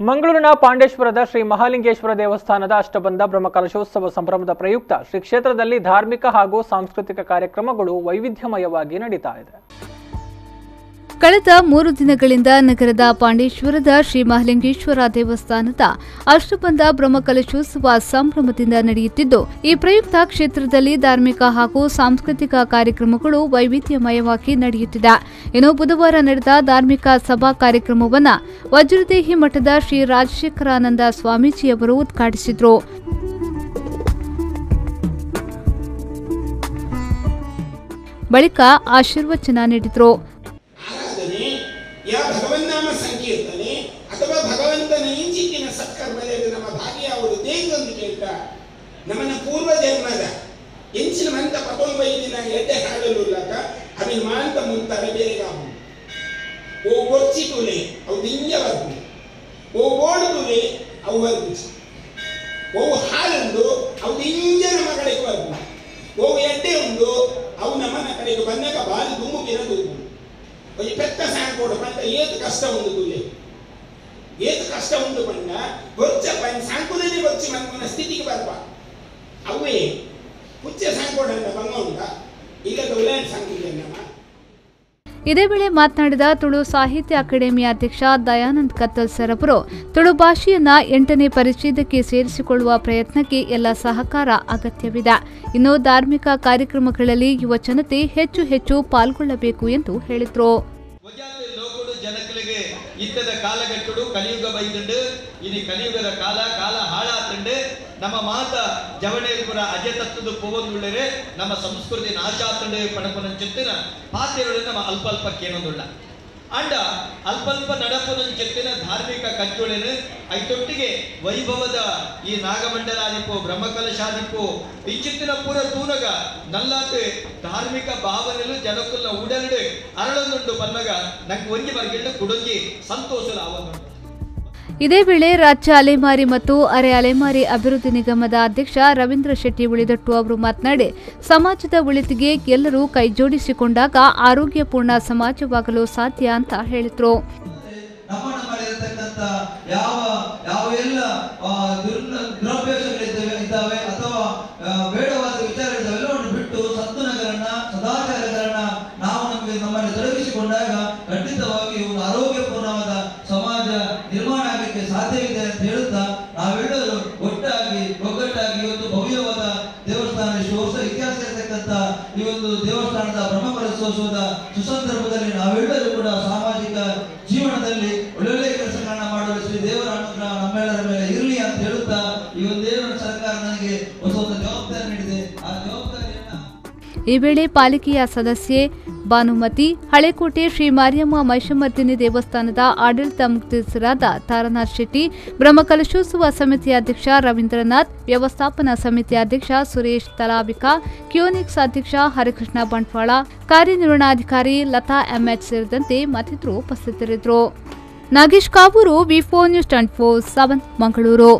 ಮಂಗಳೂರಿನ ಪಾಂಡೇಶ್ವರದ ಶ್ರೀ ಮಹಾಲಿಂಗೇಶ್ವರ ದೇವಸ್ಥಾನದ ಅಷ್ಟಬಂಧ ಬ್ರಹ್ಮಕಲಶೋತ್ಸವ ಸಂಭ್ರಮದ ಪ್ರಯುಕ್ತ ಶ್ರೀ ಕ್ಷೇತ್ರದಲ್ಲಿ ಧಾರ್ಮಿಕ ಹಾಗೂ ಸಾಂಸ್ಕೃತಿಕ ಕಾರ್ಯಕ್ರಮಗಳು ವೈವಿಧ್ಯಮಯವಾಗಿ ನಡೀತಾ ಇದೆ. ಕಳೆದ 3 ದಿನಗಳಿಂದ ನಗರದ ಪಾಂಡೇಶ್ವರದ ಶ್ರೀ ಮಹಾಲಿಂಗೇಶ್ವರ ದೇವಸ್ಥಾನದ ಅಷ್ಟಬಂಧ ಬ್ರಹ್ಮಕಲಶೋತ್ಸವ ಸಂಭ್ರಮದಿಂದ ನಡೆಯುತ್ತಿದ್ದು, ಈ ಪ್ರಯುಕ್ತ ಕ್ಷೇತ್ರದಲ್ಲಿ ಧಾರ್ಮಿಕ ಹಾಗೂ ಸಾಂಸ್ಕೃತಿಕ ಕಾರ್ಯಕ್ರಮಗಳು ವೈವಿಧ್ಯಮಯವಾಗಿ ನಡೆಯುತ್ತಿದೆ. ಇನ್ನು ಬುಧವಾರ ನಡೆದ ಧಾರ್ಮಿಕ ಸಭಾ ಕಾರ್ಯಕ್ರಮವನ್ನು ವಜ್ರದೇಹಿ ಮಠದ ಶ್ರೀ ರಾಜಶೇಖರಾನಂದ ಸ್ವಾಮೀಜಿಯವರು ಉದ್ಘಾಟಿಸಿದರು. ಬಳಿಕ ಆಶೀರ್ವಚನ ನೀಡಿದರು. ಯಾ ಭಗವನ್ನಾಮ ಸಂಕೀರ್ತನೆ ಅಥವಾ ಭಗವಂತನ ಇಂಚಿತ್ತಿನ ಸತ್ಕರ್ಮದಲ್ಲಿ ನಮ್ಮ ಭಾಗಿಯಾವುದು ದೇಂಗೊಂದು ಕೇಳ್ತಾ ನಮ್ಮನ್ನ ಪೂರ್ವ ಜನ್ಮದ ಎಂಚಿನ ಮಂತ ಪತೊಂಬೈದಿನ ಎಡ್ಡೆ ಹಾಡಲುಲ್ಲಕ ಅವಿನ ಮಾಂತ ಮುಂತಾರೆ ಬೇರೆ ಕಾವು ಓ ಬೊಚ್ಚಿ ತುಲೆ ಅವು ದಿಂಜ ಬರ್ಪು ಓ ಬೋಡು ತುಲೆ ಅವು ಬರ್ಪುಚಿ ಓ ಹಾಲುಂಡು ಅವು ದಿಂಜ ನಮ್ಮ ಕಡೆಗೆ ಬರ್ಪು ಓ ಎಡ್ಡೆ ಉಂಡು ಅವು ನಮ್ಮನ ಕಡೆಗೆ ಬಂದಾಗ ಬಾರಿ ದುಮ್ಮು ಬಿರದು. ಒಂಜಿ ಪೆತ್ತ ಸಾಂಕೋಡು ಪಂಡ ಏತ್ ಕಷ್ಟ ಉಂಡು ತುಲೆ ಏತ್ ಕಷ್ಟ ಉಂಡು ಪಂಡ ಬೊಚ್ಚ ಪಂಡ ಸಾಂಕುಲನೇ ಬೊಚ್ಚಿ ಮನ್ಪುನ ಸ್ಥಿತಿಗೆ ಬರ್ಪ ಅವೇ ಪುಚ್ಚ ಸಾಂಕೋಡನ್ನ ಬಂಗ ಉಂಟ ಇಲ್ಲದ ಉಲ್ಲಾಂಡ್ ಸಾಂಕುಲನ್ನಮ್ಮ. ಇದೇ ವೇಳೆ ಮಾತನಾಡಿದ ತುಳು ಸಾಹಿತ್ಯ ಅಕಾಡೆಮಿ ಅಧ್ಯಕ್ಷ ದಯಾನಂದ್ ಕತ್ತಲ್ ಸರ್ ಅವರು ತುಳು ಭಾಷೆಯನ್ನ 8ನೇ ಪರಿಚ್ಛೇದಕ್ಕೆ ಸೇರಿಸಿಕೊಳ್ಳುವ ಪ್ರಯತ್ನಕ್ಕೆ ಎಲ್ಲ ಸಹಕಾರ ಅಗತ್ಯವಿದೆ. ಇನ್ನು ಧಾರ್ಮಿಕ ಕಾರ್ಯಕ್ರಮಗಳಲ್ಲಿ ಯುವ ಜನತೆ ಹೆಚ್ಚು ಹೆಚ್ಚು ಪಾಲ್ಗೊಳ್ಳಬೇಕು ಎಂದು ಹೇಳಿದರು. ಇತ್ತದ ಕಾಲಗಟ್ಟುಡು ಕಲಿಯುಗ ಬೈದುಂಡು ಇನಿ ಕಲಿಯುಗದ ಕಾಲ ಕಾಲ ಹಾಳಾತುಂಡು ನಮ್ಮ ಮಾತ ಜವಣೇರ್ಪುರ ಅಜತತ್ವದ ಪೋವೊಂದುಳ್ಳರೆ ನಮ್ಮ ಸಂಸ್ಕೃತಿ ನಾಶಾತುಂಡು ಪಣಪುನಂಚೆತ್ತಿನ ಪಾತೆರುಳು ನಮ್ಮ ಅಲ್ಪ ಅಲ್ಪ ಕೇನೊಂದುಳ್ಳ ಅಂಡ ಅಲ್ಪಲ್ಪ ನಡಪುನಂಚೆತ್ತಿನ ಧಾರ್ಮಿಕ ಕಜ್ಜೊಳೆನು ಐತೊಟ್ಟಿಗೆ ವೈಭವದ ಈ ನಾಗಮಂಡಲಾದಿಪ್ಪು ಬ್ರಹ್ಮಕಲಶಾದಿಪ್ಪು ಇಂಚಿತ್ತಿನ ಪೂರ ತೂನಗ ನಲ್ಲಾತು ಧಾರ್ಮಿಕ ಭಾವನೆಲು ಜನಕುಲ್ನ ಉಡಲಿಡು ಅರಳೊಂದುಂಡು ಪನ್ನಗ ನಂಗೆ ಒಂಜಿ ಮರ್ಗಿಲ್ಡು ಕುಡೊಂಜಿ ಸಂತೋಷಲ ಆವೊಂದುಂಡು. ಇದೇ ವೇಳೆ ರಾಜ್ಯ ಅಲೆಮಾರಿ ಮತ್ತು ಅರೆ ಅಲೆಮಾರಿ ಅಭಿವೃದ್ಧಿ ನಿಗಮದ ಅಧ್ಯಕ್ಷ ರವೀಂದ್ರ ಶೆಟ್ಟಿ ಉಳಿದಟ್ಟು ಅವರು ಮಾತನಾಡಿ, ಸಮಾಜದ ಒಳಿತಿಗೆ ಎಲ್ಲರೂ ಕೈಜೋಡಿಸಿಕೊಂಡಾಗ ಆರೋಗ್ಯಪೂರ್ಣ ಸಮಾಜವಾಗಲು ಸಾಧ್ಯ ಅಂತ ಹೇಳಿದರು. ಸಾಧ್ಯವಿದೆ ಅಂತ ಹೇಳುತ್ತಾ ನಾವೆಲ್ಲರೂ ಒಟ್ಟಾಗಿ ಒಗ್ಗಟ್ಟಾಗಿ ಇವತ್ತು ಭವ್ಯವಾದ ದೇವಸ್ಥಾನ ಇಷ್ಟು ವರ್ಷ ಇತಿಹಾಸ ಇರತಕ್ಕಂಥ ಈ ಒಂದು ದೇವಸ್ಥಾನದ ಬ್ರಹ್ಮಕಲಶೋತ್ಸವದ ಸುಸಂದರ್ಭದಲ್ಲಿ ನಾವೆಲ್ಲರೂ ಕೂಡ ಸಾಮಾಜಿಕ ಜೀವನದಲ್ಲಿ ಒಳ್ಳೊಳ್ಳೆ ಕೆಲಸಗಳನ್ನ ಮಾಡಲು ಶ್ರೀ ದೇವರ ಅನುಗ್ರಹ ನಮ್ಮೆಲ್ಲರ ಮೇಲೆ ಇರಲಿ ಅಂತ ಹೇಳುತ್ತಾ ಈ ಒಂದು ದೇವರ ಸರ್ಕಾರ ನನಗೆ ಹೊಸ ಒಂದು ಜವಾಬ್ದಾರಿ ನೀಡಿದೆ. ಆ ಜವಾಬ್ದಾರಿಯನ್ನ ಈ ವೇಳೆ ಪಾಲಿಕೆಯ ಸದಸ್ಯೆ ಭಾನುಮತಿ, ಹಳೆಕೋಟೆ ಶ್ರೀ ಮಾರಿಯಮ್ಮ ಮಹಿಷಮರ್ದಿನಿ ದೇವಸ್ಥಾನದ ಆಡಳಿತ ಮುಕ್ತಸ್ಥರಾದ ತಾರನಾಥ್ ಶೆಟ್ಟಿ, ಬ್ರಹ್ಮಕಲಶೋತ್ಸವ ಸಮಿತಿ ಅಧ್ಯಕ್ಷ ರವೀಂದ್ರನಾಥ್, ವ್ಯವಸ್ಥಾಪನಾ ಸಮಿತಿ ಅಧ್ಯಕ್ಷ ಸುರೇಶ್ ತಲಾಬಿಕಾ, ಕ್ಯೋನಿಕ್ಸ್ ಅಧ್ಯಕ್ಷ ಹರಿಕೃಷ್ಣ ಬಂಟ್ವಾಳ, ಕಾರ್ಯನಿರ್ವಹಣಾಧಿಕಾರಿ ಲತಾ ಎಂಎಚ್ ಸೇರಿದಂತೆ ಮತ್ತಿತರರು ಉಪಸ್ಥಿತರಿದ್ದರು. Nagesh Kavoor, V4 News 24/7, Mangaluru.